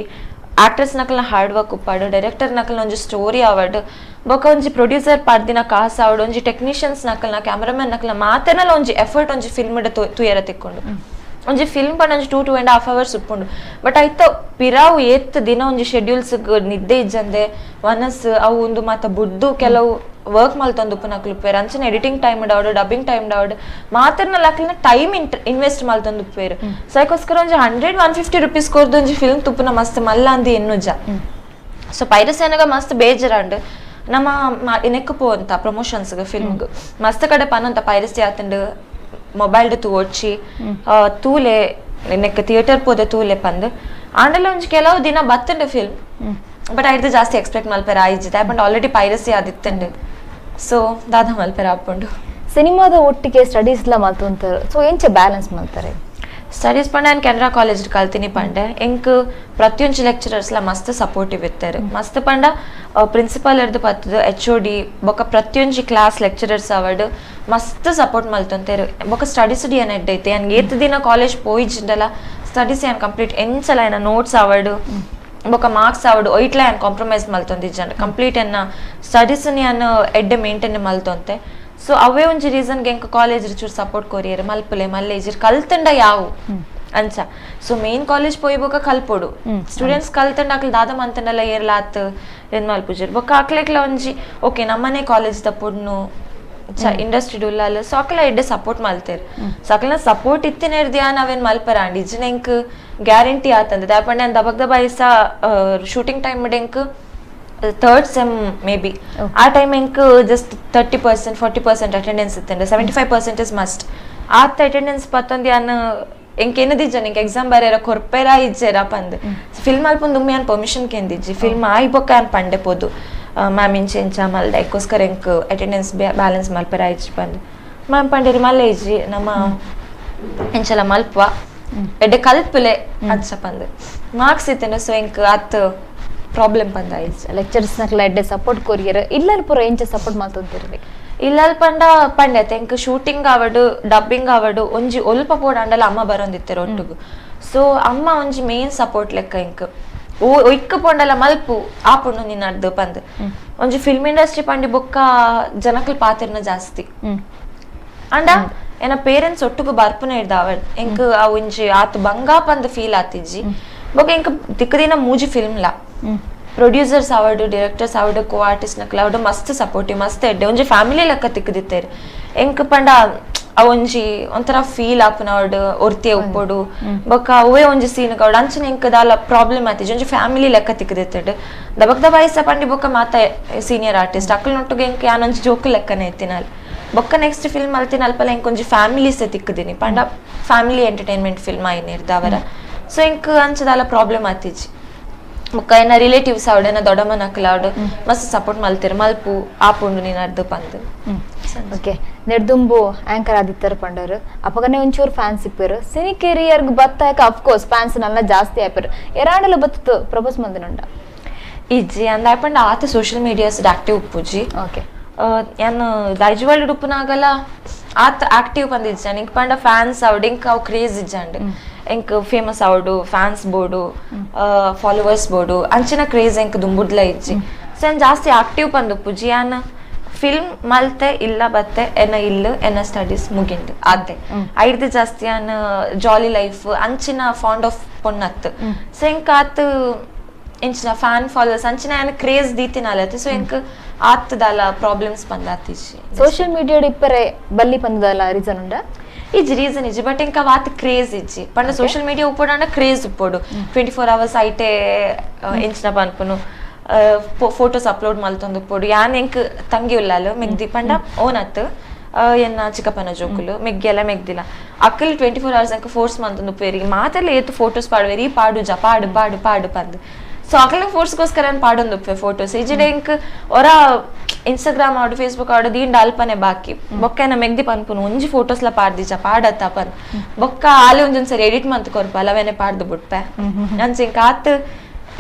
ಆಕ್ಟರ್ಸ್ ನಕಲ್ನ ಹಾರ್ಡ್ ವರ್ಕ್ ಉಪ್ಪಾಡು, ಡೈರೆಕ್ಟರ್ ನಕಲ್ನ ಒಂಜಿ ಸ್ಟೋರಿ ಆವಡ್, ಬೊಕ ಒಂಜಿ ಪ್ರೊಡ್ಯೂಸರ್ ಪಾಡ್ದಿನ ಕಾಸು ಆವಡ್, ಒಂಜಿ ಟೆಕ್ನಿಷಿಯನ್ಸ್ ನಕಲ್ನ ಕ್ಯಾಮ್ರಾಮನ್ ನಕಲ್ನ ಮಾತೆನಲ ಒಂಜಿ ಎಫರ್ಟ್ ಒಂಜಿ ಫಿಲ್ಮ್ ತೂಯರ ತಿಕ್ಕೊಂಡು. ಒಂಜಿ ಫಿಲ್ಮ್ ಪಂಡ ಒಂಜಿ 2-2.5 ಅವರ್ಸ್ ಉಪ್ಪುಂಡು, ಬಟ್ ಐತ ಪಿರಾವು ಏತ್ ದಿನ ಒಂಜಿ ಶೆಡ್ಯೂಲ್ಸ್ ನಿದ್ದೆ ಇಜ್ಜಂದೆ ವನಸ್ ಅವು ಒಂದು ಮಾತ ಬುಡ್ದು ಕೆಲವು ವರ್ಕ್ ಮಲ್ತೊಂದು ಉಪ್ಪುನಕ್ಲು ಉಪ್ಪೇರು. ಅಂಚನೆ ಎಡಿಟಿಂಗ್ ಟೈಮ್ ಡಾವಡ್ ಡಬ್ಬಿಂಗ್ ಟೈಮ್ ಡಾವಡ್ ಮಾತ್ರನಲ್ಲ ಅಕ್ಲಿನ ಟೈಮ್ ಇನ್ವೆಸ್ಟ್ ಮಲ್ತೊಂದು ಉಪ್ಪೇರು. ಸೊ ಅದಕ್ಕೋಸ್ಕರ ಒಂಜಿ 100-150 ರುಪೀಸ್ ಕೊರ್ದು ಒಂಜಿ ಫಿಲ್ಮ್ ತುಪ್ಪುನ ಮಸ್ತ್ ಮಲ್ಲ ಅಂದು ಎನ್ನುಜ. ಸೊ ಪೈರಸಿ ಅನಗ ಮಸ್ತ್ ಬೇಜಾರಂಡ್ ನಮ್ಮ ನೆಕ್ಕು ಪೋಂತ ಪ್ರಮೋಷನ್ಸ್ ಫಿಲ್ಮ್ಗ್ ಮಸ್ತ್ ಕಡೆ ಪನ್ನಂತ ಪೈರಸಿ ಆತಂಡು ಮೊಬೈಲ್ ತೂವೊಚ್ಚಿ ತೂಲೆ ನೆಕ್ ಥಿಯೇಟರ್ ಪೋದೆ ತೂಲೆ ಪಂದ್ ಆಂಡಲ ಒಂಜಿ ಕೆಲವು ದಿನ ಬತ್ತಂಡು ಫಿಲ್ಮ್, ಬಟ್ ಐದು ಜಾಸ್ತಿ ಎಕ್ಸ್ಪೆಕ್ಟ್ ಮಲ್ಪೆರ ಆಯ್ಜಿದೆ but already piracy ಆದಿತ್ತಂಡು. So ದಾದಾ ಮಲ್ಪೆರ ಆಪುಂಡು. ಸಿನಿಮಾದ ಒಟ್ಟಿಗೆ ಸ್ಟಡೀಸ್ ಎಲ್ಲ ಮಲ್ತೊಂತಾರೆ, ಸೊ ಎಂಚ ಬ್ಯಾಲೆನ್ಸ್ ಮಲ್ತಾರೆ ಸ್ಟಡೀಸ್ ಪಂಡ? ನಾನು ಕೆನರಾ ಕಾಲೇಜ್ ಕಲ್ತೀನಿ ಪಂಡೆ ಎಂಕ್ ಪ್ರತಿಯೊಂಜಿ ಲೆಕ್ಚರರ್ಸ್ಲ ಮಸ್ತ್ ಸಪೋರ್ಟಿವ್ ಇತ್ತಾರೆ. ಮಸ್ತ್ ಪಂಡ ಪ್ರಿನ್ಸಿಪಾಲ್ ಎರ್ದು ಪತ್ತದು HOD ಬೊಕ ಪ್ರತಿಯೊಂಜಿ ಕ್ಲಾಸ್ ಲೆಕ್ಚರರ್ಸ್ ಅವಡ್ ಮಸ್ತ್ ಸಪೋರ್ಟ್ ಮಲ್ತೊಂತೇರು. ಬೊಕ ಸ್ಟಡೀಸ್ ಡಿ ಏನ್ ಎಡ್ಡೈತೆ ಏನ್ ಏತ್ ದಿನ ಕಾಲೇಜ್ ಪೋಯಿಜಿಂಡಲ ಸ್ಟಡೀಸ್ ಏನ್ ಕಂಪ್ಲೀಟ್ ಎಂಚಲ ಏನ ನೋಟ್ಸ್ ಅವಡ್ ಬೊಕ ಮಾರ್ಕ್ಸ್ ಅವಡ್ ಒಯ್ಟ್ಲ ಏನ್ ಕಾಂಪ್ರಮೈಸ್ ಮಲ್ತೊಂದಿಜ್ಜಂಡ ಕಂಪ್ಲೀಟ್ ಎನ್ನ ಸ್ಟಡೀಸ್ ಯಾನ್ ಎಡ್ಡೆ ಮೇಂಟೈನ್ ಮಲ್ತೊಂತೆ. ಸೊ ಅವೇ ಒಂಜಿ ರೀಸನ್ಗೆ ಎಂಕ ಕಾಲೇಜ್ ಚೂರು ಸಪೋರ್ಟ್ ಕೊರಿಯರ್ ಮಲ್ಪುಲೆ ಮಲ್ಲೆ ಇಜಿರ್ ಕಲ್ತಂಡ ಯಾವು ಅಂಚ. So main college ಪೋಯ್ಬೋಕ ಕಲ್ಪೊಡು students ಕಲ್ತಂಡ ಅಕ್ಲು ದಾದ ಮಂತಂಡಲ ಏರ್ಲಾತ್ ಏನ್ ಮಲ್ಪುಜರ್ ಬೊಕ್ಕ ಅಕ್ಲೆಕ್ಲ ಒಂಜಿ ಓಕೆ ನಮ್ಮನೆ ಕಾಲೇಜ್ ದ ಪೊಣ್ಣು ಇಂಡಸ್ಟ್ರಿ ಉಲ್ಲಾಲ ಸೊ ಅಕ್ಲ ಎಡ್ಡೆ ಸಪೋರ್ಟ್ ಮಲ್ತೇರ್. ಸೊ ಅಕ್ಲನ ಸಪೋರ್ಟ್ ಇತ್ತಿನ ನಾವೇನ್ ಮಲ್ಪರ ಅಂಡ್ ಇಜ್ಜಿನ ಎಂಕ್ ಗ್ಯಾರಂಟಿ ಆತಂದ. ದಾಪಂಡ ನಾನು ದಬಕ್ ದಬಾಯಿಸ ಶೂಟಿಂಗ್ ಟೈಮ್ ಎಂಕ್ 3rd sem may be ಆ ಟೈಮ್ ಎಂಕ್ ಜಸ್ಟ್ 30% 40% ಅಟೆಂಡೆನ್ಸ್ ಇತ್ತಂಡೆ, 75% is must. ಆತ ಅಟೆಂಡೆನ್ಸ್ ಪತ್ತೊಂದು ಯಾನ್ ಎಂಕ್ ಏನದಿಜ್ಜ ಎಂಕ್ ಎಕ್ಸಾಮ್ ಬರೆಯರ ಕೊರ್ಪೇರ ಇಜ್ಜೆರ ಪಂದ್ ಫಿಲ್ಮ್ ಅಲ್ಪೊಂದು ಉಮ್ಮೆ ಯಾನ್ ಪರ್ಮಿಷನ್ ಕೇಂದಿಜ್ಜಿ ಫಿಲ್ಮ್ ಆಯ್ ಬೊಕ್ಕ ಯಾನ್ ಪಂಡೆ ಪೋದು ಮ್ಯಾಮ್ ಇಂಚೆ ಇಂಚ ಮಲ್ದ ಐಕೋಸ್ಕರ ಎಂಕ್ ಅಟೆಂಡೆನ್ಸ್ ಬ್ಯಾಲೆನ್ಸ್ ಮಲ್ಪೆರ ಇಜ್ಜಿ ಪಂದ್ ಮ್ಯಾಮ್ ಪಂಡೇರಿ ಮಲ್ಲೆ ಇಜ್ಜಿ ನಮ್ಮ ಎಂಚಲ ಮಲ್ಪುವ ಎಡ್ಡೆ ಕಲ್ಪುಲೆ ಅಂಚ ಪಂದ್ ಮಾರ್ಕ್ಸ್ ಇತ್ತಂಡೆ. ಸೊ ಎಂಕ್ ಆತ್ ಪ್ರಾಬ್ಲಮ್ ಪಂದ ಲೆಕ್ಚರ್ಸ್ ನಕಲ ಎಡ್ಡೆ ಸಪೋರ್ಟ್ ಕೊರಿಯರ್ ಇಲ್ಲಲ್ ಪೂರ ಎಂಚ ಸಪೋರ್ಟ್ ಮಲ್ತೊಂತಿರ್ಬೇಕು? ಇಲ್ಲಲ್ ಪಂಡ ಪಂಡೆ ಎಂಕ್ ಶೂಟಿಂಗ್ ಆವಡು ಡಬ್ಬಿಂಗ್ ಆವಡು ಒಂಜಿ ಒಲ್ಪ ಪೋಡಾಂಡಲ ಅಮ್ಮ ಬರೋಂದಿತ್ತೆರ್ ಒಟ್ಟುಗು. ಸೊ ಅಮ್ಮ ಒಂಜಿ ಮೇನ್ ಸಪೋರ್ಟ್ ಲೆಕ್ಕ ಎಂಕ್ ಒಯ್ಕ್ ಪೋಂಡಲ ಮಲ್ಪು ಆಪುಂಡು ನಿನ್ನಡ್ದು ಪಂದ್. ಒಂಜಿ ಫಿಲ್ಮ್ ಇಂಡಸ್ಟ್ರಿ ಪಂಡಿ ಬೊಕ್ಕ ಜನಕಲ್ ಪಾತೆರ್ನ ಜಾಸ್ತಿ ಅಂಡ ಎನ್ನ ಪೇರೆಂಟ್ಸ್ ಒಟ್ಟುಗು ಬರ್ಪುನ ಹಿಡ್ದು ಅವಡ್ ಎಂಕ್ ಆ ಒಂಜಿ ಆತ್ ಬಂಗಾ ಪಂದ್ ಫೀಲ್ ಆತಿಜ್ಜಿ. ಬೊಕ್ಕ ಎಂಕ್ ದಿಕ್ಕದಿನ ಮೂಜಿ ಫಿಲ್ಮ್ ಲಾ ಪ್ರೊಡ್ಯೂಸರ್ಸ್ ಆವಡು ಡೈರೆಕ್ಟರ್ಸ್ ಆವಡು ಕೋ ಆರ್ಟಿಸ್ಟ್ ನಕಲ್ ಆವಡು ಮಸ್ತ್ ಸಪೋರ್ಟಿವ್ ಮಸ್ತ್ ಎಡ್ಡೆ ಒಂಜಿ ಫ್ಯಾಮಿಲಿ ಲೆಕ್ಕ ತಿಕ್ಕದಿತ್ತೇರು. ಎಂಕ್ ಪಂಡ ಅವೊಂಜಿ ಒಂಥರ ಫೀಲ್ ಆಪುನವಡ್ ಒರ್ತಿಯ ಉಪ್ಪೊಡು ಬೊಕ್ಕ ಅವೇ ಒಂಜಿ ಸೀನ್ ಕವಡ್ ಅಂಚನೆ ಎಂಕ್ ದಾಲ ಪ್ರಾಬ್ಲಮ್ ಆತಿಜಿ ಒಂಜಿ ಫ್ಯಾಮಿಲಿ ಲೆಕ್ಕ ತಿಕ್ಕದಿತ್ತಡ್ ದಬಕ್ದ ವಯಸ್ಸ ಪಂಡಿ ಬೊಕ್ಕ ಮಾತ ಸೀನಿಯರ್ ಆರ್ಟಿಸ್ಟ್ ಅಕ್ಕಲ್ನೊಟ್ಟುಗೆ ಎಂಕ್ ಯಾನೊಂಜಿ ಜೋಕು ಲೆಕ್ಕನೆ ಇತ್ತಿನಾಲ್ ಬೊಕ್ಕ ನೆಕ್ಸ್ಟ್ ಫಿಲ್ಮ್ ಅಲ್ತಿನ ಅಲ್ಪಲ ಎಂಕ್ ಒಂಜಿ ಫ್ಯಾಮಿಲೀಸ್ ತಿಕ್ಕದಿನಿ ಪಂಡ family entertainment film ಆಯಿನಿರ್ದವರ ಸೊ ಎಂಕ್ ಅಂಚದಾಲ ಪ್ರಾಬ್ಲಮ್ ಆತಿಜಿ ಬೊಕ್ಕ ಏನ ರಿಲೇಟಿವ್ಸ್ ಆವಡ್ ಏನ ದೊಡ್ಡಮ್ಮನ ಅಕ್ಲಾವಡ್ ಮಸ್ತ್ ಸಪೋರ್ಟ್ ಮಲ್ತಿರ್ ಮಲ್ಪು ಆಪುಂಡು ನೀನ್ ಅರ್ಧ ಪಂದ್. ಓಕೆ ನೆಡ್ದುಂಬು ಆಂಕರ್ ಆದಿತ್ತರ ಪಂಡರು ಅಪಗನೆ ಒಂಚೂರು ಫ್ಯಾನ್ಸ್ ಇಪ್ಪರು ಸಿನಿ ಕೆರಿಯರ್ ಬತ್ತಾಕ of course fans ನಲ್ಲ ಜಾಸ್ತಿ ಆಯ್ಪರು ಎರಾಂಡಲ ಬತ್ತು ಪ್ರಪೋಸ್ ಮಂದಿನುಂಡ ಇಜ್ಜಿ ಅಂದ ಪಂಡ ಆತ social medias active ಉಪ್ಪುಜಿ. Okay ಯಾನ್ ದೈಜ್ ವರ್ಲ್ಡ್ ಉಪ್ಪುನಾಗಲ ಆತ ಆಕ್ಟಿವ್ ಪಂದಿಜ್ಜಾಂಡ್ ಇಂಕ್ ಪಂಡ ಫ್ಯಾನ್ಸ್ ಆವಡ್ ಇಂಕ್ ಅವು ಕ್ರೇಜ್ ಇಜ್ಜಾಂಡ್ ಎಂಕ್ ಫೇಮಸ್ ಆವಡು fans board followers board ಅಂಚಿನ ಕ್ರೇಜ್ ಎಂಕ್ ದುಂಬುಡ್ಲ ಇಜ್ಜಿ. ಸೊ ಯಾನ್ ಜಾಸ್ತಿ ಆಕ್ಟಿವ್ ಪಂದ್ ಉಪ್ಪುಜಿ ಯಾನ್ ಫಿಲ್ಮ್ ಮಲ್ತೆ ಇಲ್ಲ ಬತ್ತೆ ಎನ್ನ ಇಲ್ಲ ಎನ್ನ ಸ್ಟಡೀಸ್ ಮುಗಿಂಡು ಆತೆ ಐಡ್ದು ಜಾಸ್ತಿ ಯಾನ್ ಜಾಲಿ ಲೈಫ್ ಅಂಚಿನ ಫಾಂಡ್ ಆಫ್ ಪೊನ್ನತ್. ಸೊ ಎಂಕ್ ಆತ್ ಇಂಚಿನ ಫ್ಯಾನ್ ಫಾಲೋವರ್ಸ್ ಅಂಚಿನ ಯಾನ್ ಕ್ರೇಜ್ ದೀತಿನಾಲತ್ತೆ. ಸೊ ಎಂಕ್ ಆತದಾಲ ಪ್ರಾಬ್ಲಮ್ಸ್ ಬಂದಾತಿಜಿ. ಸೋಷಿಯಲ್ ಮೀಡಿಯಾ ಇಪ್ಪರೆ ಬಲ್ಲಿ ಬಂದದಲ್ಲ ರೀಸನ್ ಉಂಡ ಇಜ್ಜಿ ರೀಸನ್ ಇಜ್ಜಿ ಬಟ್ ಎಂಕ್ ಅವಾತ್ ಕ್ರೇಜ್ ಇಜ್ಜಿ ಪಂಡ ಸೋಷಿಯಲ್ ಮೀಡಿಯಾ ಉಪ್ಪೊಡಾಂಡ ಕ್ರೇಜ್ ಉಪ್ಪೊಡು 24 ಅವರ್ಸ್ ಐಟೆ ಇಂಚಿನ ಪನ್ಪುನು ಫೋಟೋಸ್ ಅಪ್ಲೋಡ್ ಮಲ್ತೊಂದು ಉಪ್ಪೊಡು ಯಾನ್ ಎಂಕ್ ತಂಗಿ ಉಲ್ಲಾಲು ಮೆಗ್ದಿ ಪಂಡ ಓನತ್ ಎನ್ನ ಚಿಕ್ಕಪ್ಪನ ಜೋಕುಲು ಮೆಗ್ಗೆಲ್ಲ ಮೆಗ್ದಿಲ್ಲ ಅಕ್ಕಲ್ 24 ಅವರ್ಸ್ ಅಂಕ ಫೋರ್ಸ್ ಮಂತೊಂದು ಉಪ್ಪೇರಿ ಮಾತೆಲ್ಲ ಏತು ಫೋಟೋಸ್ ಪಾಡುವೇರಿ ಪಾಡು ಜ ಪಾಡು ಪಾಡು ಪಾಡು ಪಂದ್. ಸೊ ಅಕಲ್ನ ಫೋರ್ಸ್ಗೋಸ್ಕರ ಪಾಡೊಂದು ಉಪ್ಪೆ ಫೋಟೋಸ್ ಇಜಿಡೆ ಎಂಕ್ ಒರ ಇನ್ಸ್ಟಾಗ್ರಾಮ್ ಆಡು ಫೇಸ್ಬುಕ್ ಆಡು ದೀಂಡ ಅಲ್ಪನೆ ಬಾಕಿ ಬೊಕ್ಕ ಮೆಗ್ದಿ ಪನ್ಪುನು ಒಂಜಿ ಫೋಟೋಸ್ಲ ಪಾಡ್ದಿಜ ಪಾಡತ್ತ ಪನ್ ಬೊಕ್ಕ ಆಲೆ ಒಂಜೊಂದ್ ಸರಿ ಎಡಿಟ್ ಮಂತ್ ಕೊರ್ಪ ಅಲವೇನೆ ಪಾಡ್ದು ಬುಟ್ಪೆ ನನ್ ಇಂಕ್ ಆತ್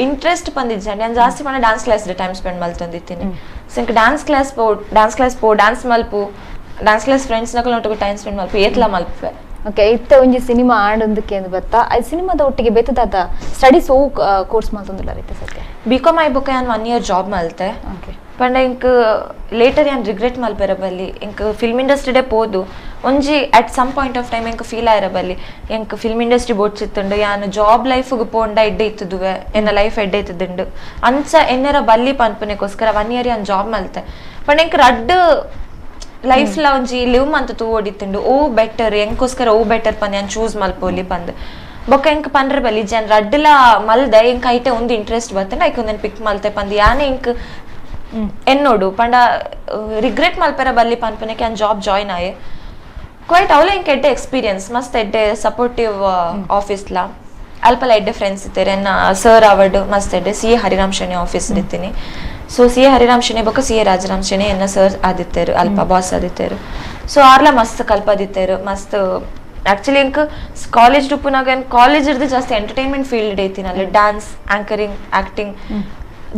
ಇಂಟ್ರೆಸ್ಟ್ ಬಂದಿಜ್ಜಾಂಡ್ ನಾನು ಜಾಸ್ತಿ ಪಂಡ dance class time spend ಮಲ್ತೊಂದಿತ್ತೀನಿ. So ಇಂಕ್ dance class ಪೋ ಡ್ಯಾನ್ಸ್ ಮಲ್ಪು dance class friends ನಕಲ್ ಒಟ್ಟಿಗೆ ಟೈಮ್ ಸ್ಪೆಂಡ್ ಮಲ್ಪು ಏತ್ಲ ಮಲ್ಪೆ. ಓಕೆ ಇತ್ತ ಒಂಜಿ ಸಿನಿಮಾ ಆಡೊಂದಕ್ಕೆ ಎಂದು ಬತ್ತಾ ಆ ಸಿನಿಮಾದ ಒಟ್ಟಿಗೆ ಬೇತದಾದ ಸ್ಟಡೀಸ್ ಓ ಕೋರ್ಸ್ ಮಲ್ತೊಂದುಲ್ಲ ರೀತಿ ಸತ್ಯ ಬಿ ಕಾಮ್ ಆಯ್ ಬೊಕ್ಕ ಯಾನ್ 1 ಇಯರ್ ಜಾಬ್ ಮಲ್ತೆ. ಓಕೆ ಪಂಡ ಇಂಕ್ ಲೇಟರ್ ಯಾನ್ ರಿಗ್ರೆಟ್ ಮಲ್ಪೆರ ಬಲ್ಲಿ ಎಂಕ್ ಫಿಲ್ಮ್ ಇಂಡಸ್ಟ್ರಿಡೇ ಪೋದು ಒಂಜಿ at some point of time ಎಂಕ್ ಫೀಲ್ ಆಯಿರ ಬಲ್ಲಿ ಎಂಕ್ ಫಿಲ್ಮ್ ಇಂಡಸ್ಟ್ರಿ ಬೋಡ್ಚಿತ್ತುಂಡು ಯಾನ್ ಜಾಬ್ ಲೈಫ್ಗೆ ಪೋಂಡ ಎಡ್ಡೆ ಇತ್ತುದುವೆ ಎನ್ನ ಲೈಫ್ ಎಡ್ಡೆ ಇತ್ತುದುಂಡು ಅಂಚ ಎನ್ನರ ಬಲ್ಲಿ ಪನ್ಪುನೆಗೋಸ್ಕರ 1 ಇಯರ್ ಯಾನ್ ಜಾಬ್ ಮಲ್ತೆ. ಪಂಡ ಎಂಕ್ ರಡ್ಡ್ ಲೈಫ್ ಲ ಒಂಜಿ ಲಿವ್ ಮಂತ್ ತೂ ಓಡಿತ್ತುಂಡು ಓ ಬೆಟರ್ ಎಂಕೋಸ್ಕರ ಓ ಬೆಟರ್ ಪಂದ್ ಯಾನ್ ಚೂಸ್ ಮಲ್ಪೊಲಿ ಪಂದ್ ಬೊಕ್ಕ ಎಂಕ್ ಪಂಡ್ರ ಬಲ್ಲಿ ಜನ್ ರಡ್ಡ್ಲ ಮಲ್ದೆ ಎಂಕ್ ಐಟೆ ಒಂದು ಇಂಟ್ರೆಸ್ಟ್ ಬತ್ತಂಡ ಐಕ್ ಒಂದೆನ್ ಪಿಕ್ ಮಲ್ತೆ ಪಂದ್ ಯಾನೆ ಎಂಕ್ ಎನ್ನೋಡು ಪಂಡ ರಿಗ್ರೆಟ್ ಮಲ್ಪೆರ ಬಲ್ಲಿ ಪನ್ಪುನೆಕ್ ಯಾನ್ ಜಾಬ್ ಜಾಯ್ನ್ ಆಯೆ ಕ್ವೈಟ್ ಅವಲ ಎಂಕ್ ಎಡ್ಡೆ ಎಕ್ಸ್ಪೀರಿಯನ್ಸ್ ಮಸ್ತ್ ಎಡ್ಡೆ ಸಪೋರ್ಟಿವ್ ಆಫೀಸ್ಲ ಅಲ್ಪಲ ಎಡ್ಡೆ ಫ್ರೆಂಡ್ಸ್ ಇತ್ತಾರೆ ಎನ್ನ ಸರ್ ಅವಡ್ ಮಸ್ತ್ ಎಡ್ಡೆ C A Hariram Shenoy office ಇತ್ತೀನಿ. So C A Hariram Shenoy ಬೊಕ್ಕ ಸಿ ಎ ರಾಜರಾಮ್ ಶೆಣೆ ಎನ್ನ ಸರ್ ಆದಿತ್ತೇರು ಅಲ್ಪ ಬಾಸ್ ಆದಿತ್ತೇರು. ಸೊ ಆರ್ಲ ಮಸ್ತ್ ಕಲ್ಪದಿತ್ತೇರು ಮಸ್ತ್ ಆಕ್ಚುಲಿ ಎಂಕ್ ಕಾಲೇಜ್ ಡುಪ್ಪುನಾಗ ಏನ್ ಕಾಲೇಜ್ ಇರ್ದು ಜಾಸ್ತಿ ಎಂಟರ್ಟೈನ್ಮೆಂಟ್ ಫೀಲ್ಡ್ ಐತಿನಲ್ಲ dance anchoring acting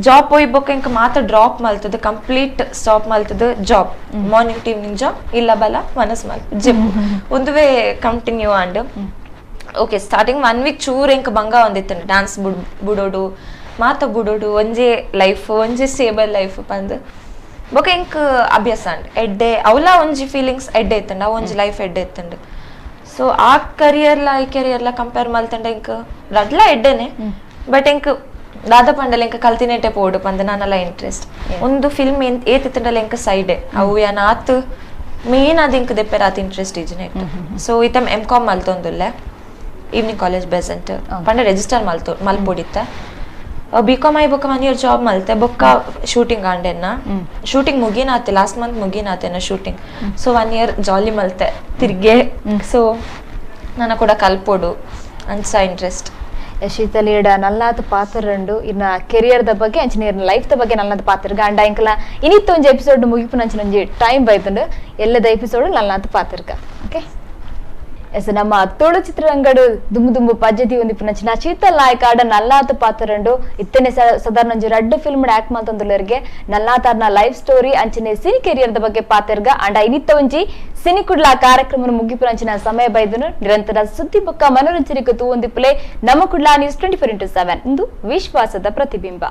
job ಪೋಯಿ ಬೊಕ್ಕ ಇಂಕ ಮಾತ್ರ ಡ್ರಾಪ್ ಮಲ್ತದ ಕಂಪ್ಲೀಟ್ ಸ್ಟಾಪ್ ಮಲ್ತದ job morning to evening job ಇಲ್ಲ ಬಲ ಮನಸ್ ಮಲ್ಪ ಜಿಮ್ ಒಂದುವೇ continue and okay starting 1 week ಚೂರು ಎಂಕ್ ಬಂಗ ಒಂದಿತ್ತು ಡ್ಯಾನ್ಸ್ ಬುಡೋಡು ಮಾತ ಬುಡೋಡು ಒಂಜೇ ಲೈಫ್ ಒಂಜೇ ಸ್ಟೇಬಲ್ ಲೈಫ್ ಪಂದ್ ಬೊಕ್ಕ ಎಂಕ್ ಅಭ್ಯಾಸ ಅಂಡ್ ಎಡ್ಡೆ ಅವಲ ಒಂಜಿ ಫೀಲಿಂಗ್ಸ್ ಎಡ್ಡೆ ಇತ್ತಂಡ ಅವು ಒಂಜಿ ಲೈಫ್ ಎಡ್ಡೆ ಇತ್ತಂಡು. ಸೊ ಆ ಕರಿಯರ್ಲ ಈ ಕೆರಿಯರ್ಲ ಕಂಪೇರ್ ಮಲ್ತಂಡ ಎಂಕ್ ರಡ್ಲ ಎಡ್ಡೆನೆ ಬಟ್ ಎಂಕ್ ದಾದ ಪಂಡಲ ಎಂಕ್ ಕಲ್ತಿನೇಟೆ ಪೋಡು ಪಂದ್ ನಾನಲ್ಲ ಇಂಟ್ರೆಸ್ಟ್ ಒಂದು ಫಿಲ್ಮ್ ಏತಿತ್ತಂಡಲ ಎಂಕ್ ಸೈಡೆ ಅವು ಯಾನ್ ಆತ್ ಮೇನ್ ಅದು ಎಂಕ್ ದೆಪ್ಪೆರ ಆತ್ ಇಂಟ್ರೆಸ್ಟ್ ಇಜ್ಜಿನೆಟ್. ಸೊ ಇತ್ತಮ್ ಎಂ ಕಾಮ್ ಮಲ್ತೊಂದುಲ್ಲೆ evening college Besant ಪಂಡ ರಿಜಿಸ್ಟರ್ ಮಲ್ಪೊಡಿತ್ತ ಬಿ ಕಾಮ್ ಆಯ್ ಬೊಕ್ಕ 1 ಇಯರ್ ಜಾಬ್ ಮಲ್ತೆ ಬೊಕ್ಕ ಶೂಟಿಂಗ್ ಆಂಡೆನ್ನ ಶೂಟಿಂಗ್ ಮುಗಿನಾತೆ ಲಾಸ್ಟ್ ಮಂತ್ ಮುಗಿನಾತೆನ shooting. So 1 year ಜಾಲಿ ಮಲ್ತೆ ತಿರ್ಗೆ. ಸೊ ನನ್ನ ಕೂಡ ಕಲ್ಪೋಡು ಅನ್ಸ ಇಂಟ್ರೆಸ್ಟ್. ಶೀತಲೀಡ ನಲ್ಲಾದ ಪಾತ್ರರಂಡು ಇನ್ನ ಕೆರಿಯರ್ದ ಬಗ್ಗೆ ಅಂಚಿನ ಲೈಫ್ the ಬಗ್ಗೆ ನಲ್ಲಾದ ಪಾತ್ರ ಅಂಡ ಇಂಕಲ ಇನಿತ್ತ ಒಂಜಿ ಎಪಿಸೋಡ್ ಮುಗಿಪುನ ಅಂಚಿನ ಒಂಜಿ ಟೈಮ್ ಬೈತುಂಡು ಎಲ್ಲದ ಎಪಿಸೋಡ್ ನಲ್ಲಾದ ಪಾತ್ರಕ. ಓಕೆ ಎಸ್ ನಮ್ಮ ತುಳು ಚಿತ್ರರಂಗಡು ದುಂಬು ದುಂಬು ಪಜ್ಜತಿ ಒಂದಿಪ್ಪುನ ಚಿನ್ನ ಶೀತಲ್ ನಾಯಕ ನಲ್ಲಾತ ಪಾತ್ರರಂಡು ಇತ್ತನೆ ಸಾಧಾರಣ ಒಂಜಿ ರಡ್ಡು ಫಿಲ್ಮ್ ಆಕ್ಟ್ ಮಲ್ತೊಂದುಲ್ಲರಿಗೆ ನಲ್ಲಾತಾರ್ನ ಲೈಫ್ ಸ್ಟೋರಿ ಅಂಚಿನ ಸಿನಿ ಕೆರಿಯರ್ದ ಬಗ್ಗೆ ಪಾತ್ರರ್ಗ ಅಂಡ ಇನಿತ್ತ ಒಂಜಿ ಸಿನಿ ಕುಡ್ಲ ಕಾರ್ಯಕ್ರಮ ಮುಗಿಪುನಂಚಿನ ಸಮಯ ಬೈದನು ನಿರಂತರ ಸುದ್ದಿ ಬೊಕ್ಕ ಮನೋರಂಜನೆಗೆ ತೂವೊಂದಿಪ್ಪುಲೆ ನಮ್ಮ ಕುಡ್ಲ ನ್ಯೂಸ್ 24x7 ಇಂದು ವಿಶ್ವಾಸದ ಪ್ರತಿಬಿಂಬ.